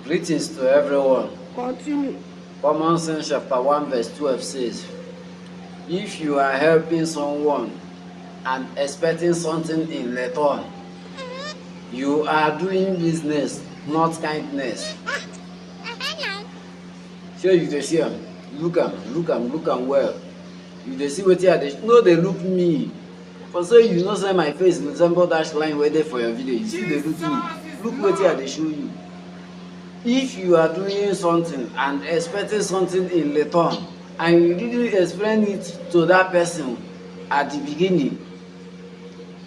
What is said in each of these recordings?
Greetings to everyone. Continue. Common Sense chapter 1 verse 12 says, if you are helping someone and expecting something in return, you are doing business, not kindness. Shey you dey see am? Look am, look am, look am well. You dey see wetin I dey no dey look me. For say you know say my face resemble dash line wey dey for your video, you still dey look me. Look wetin I dey show you. If you are doing something and expecting something in return and you didn't explain it to that person at the beginning,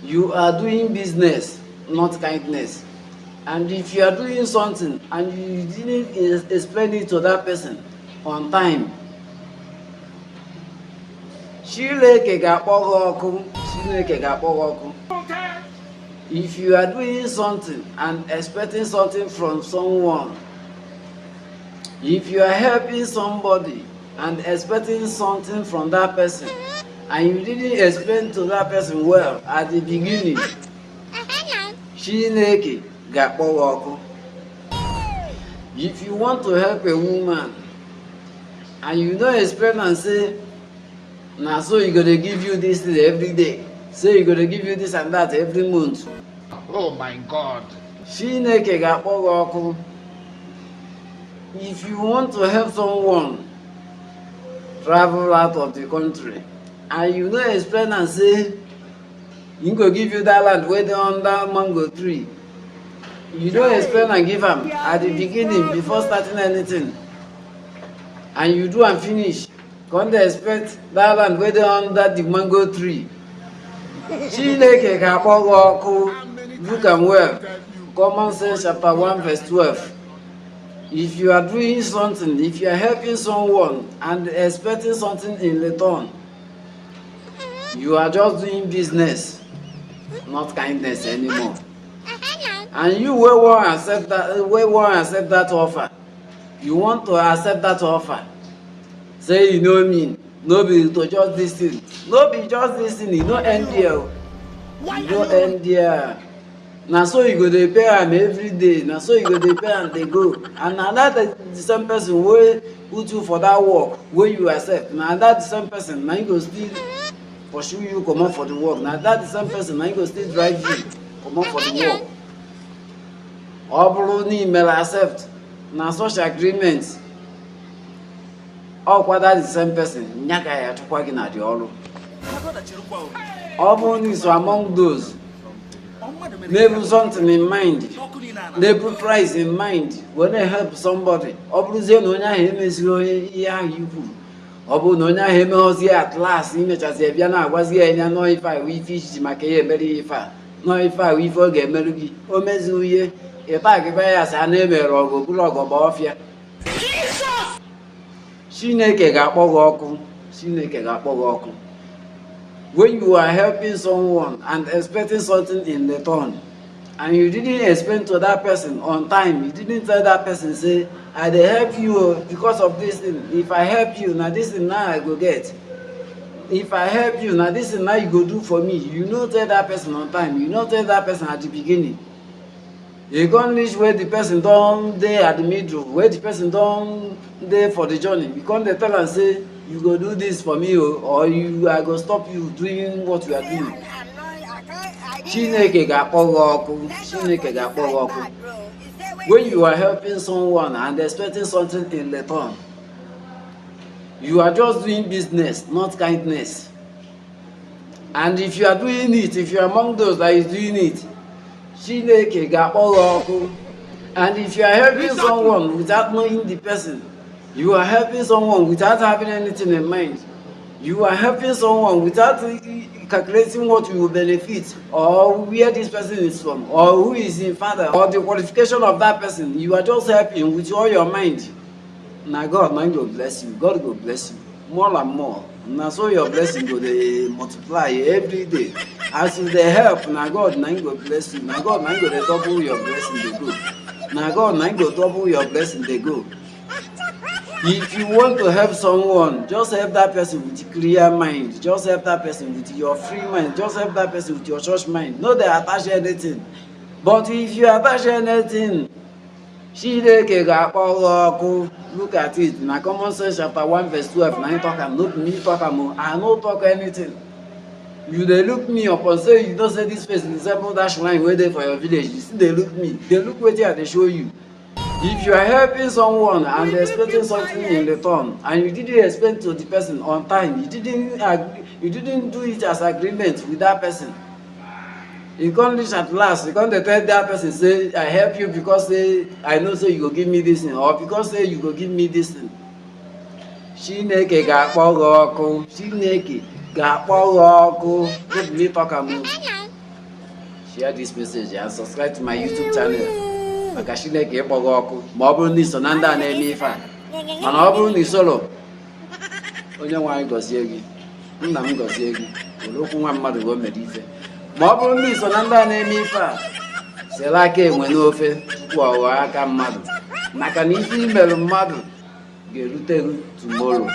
you are doing business, not kindness. And if you are doing something and you didn't explain it to that person on time, Chineke ga-akpọ gị ọkụ. Chineke ga-akpọ gị ọkụ. If you are doing something and expecting something from someone, if you are helping somebody and expecting something from that person, and you didn't explain to that person well at the beginning, Chineke ga-akpọ gị ọkụ. If you want to help a woman and you no explain am say na so you go dey give you this thing every day, say you go dey give you this and that every month, Oh my God. Chineke ga-akpọ gị ọkụ. If you want to help someone travel out of the country and you no explain am say he go give you that land wey dey under mango tree, you no explain am give am at the beginning before starting anything, and you do am finish, come dey expect that land wey dey under the mango tree, Chineke ga-akpọ gị ọkụ. Look am well. Common Sense chapter 1 verse 12. If you are doing something, if you are helping someone and expecting something in return, you are just doing business, not kindness anymore. And you wey wan accept that, wey wan accept that offer, you want to accept that offer, say you no mean, no be to just this thing, no be just this thing, e no end there o. E no end there. Na so you go dey pay am every day, na so you go dey pay am dey go. And na that the same person wey put you for that work wey you accept, na that the same person na him go still pursue you comot for the work, na that the same person na him go still drive you comot for the work. Ọ bụrụ na ị mere accept na such agreement, ọkwa that the same person nya ka ya achụkwa gị na the ọrụ. Ọ bụrụ na iso among those na-ebu something in mind, na-ebu price in mind wee na-help somebody, ọ bụrụzie na onye ahụ emezighị onye ihe ahụ i kwuru, ọ bụrụ na onye ahụ emeghozi at last, imechazi bịa na-agwazi ya anya nọọ ife ahụ ife iji maka ya emere ya ife a, nọọ ife ahụ ife ọ ga-emerụ gị, o mezighị ihe ịta ya sị a na-emere ọgụ bụrụ ọgọba ọfịa, Chineke ga-akpọ gị ọkụ. Chineke ga-akpọ gị ọkụ. When you are helping someone and expecting something in return, and you didn't explain to that person on time, you didn't tell that person say, I dey help you o because of this thing, if I help you, na this thing now I go get, if I help you, na this thing now you go do for me, you no tell that person on time, you no tell that person at the beginning, you come reach where the person don dey at the middle, where the person don dey for the journey, you come dey tell am say you go do this for me o, or you I go stop you doing what you are doing, Chineke ga-akpọ gị ọkụ. Chineke ga-akpọ gị ọkụ. When you are helping someone and expecting something in return, you are just doing business, not kindness. And if you are doing it, if you are among those that is doing it, Chineke ga-akpọ gị ọkụ. And if you are helping someone without knowing the person, you are helping someone without having anything in mind, you are helping someone without calculating what you will benefit or where this person is from or who is his father or the qualification of that person, you are just helping with all your mind, na God na go bless you. God go bless you more and more. Na so your blessing go dey multiply every day as you dey help. Na God na him go bless you. Na God na him go dey double your blessing dey go. Na God na him go double your blessing dey go. If you want to help someone, just help that person with clear mind, just help that person with your free mind, just help that person with your church mind. No dey attach anything. But if you attach anything, Chineke ga-akpọ gị ọkụ. Look at it na Common Sense chapter 1 verse 12 na him talk am, no be me talk am o. I no talk anything. You dey look me upon say you know say this face resemble that shrine wey dey for your village. You still dey look me, dey look wetin I dey show you. If you are helping someone and expecting something in return, and you didn't explain to the person on time, you didn't agree, you didn't do it as agreement with that person, you come reach at last, you come dey tell that person say, "I help you because say I know say you go give me this thing," or because say you go give me this thing, Chineke ga-akpọ gị ọkụ. Chineke ga-akpọ gị ọkụ. No be me talk am o. Share this message and subscribe to my YouTube channel, maka Chineke ịkpọ gị ọkụ ma ọ bụrụ na iso na ndị a na-eme ife a. Mana ọ bụrụ na isoro, onye nwe anyị gọzie gị, nna m gọzie gị, were okwu nwa mmadụ ka o mere ife. Ma ọ bụrụ na iso na ndị a na-eme ife a, sere aka enwe n'ofe tupu ọ ghọọ aka mmadụ, maka na ife imerụ mmadụ ga-erute gị tomorrow.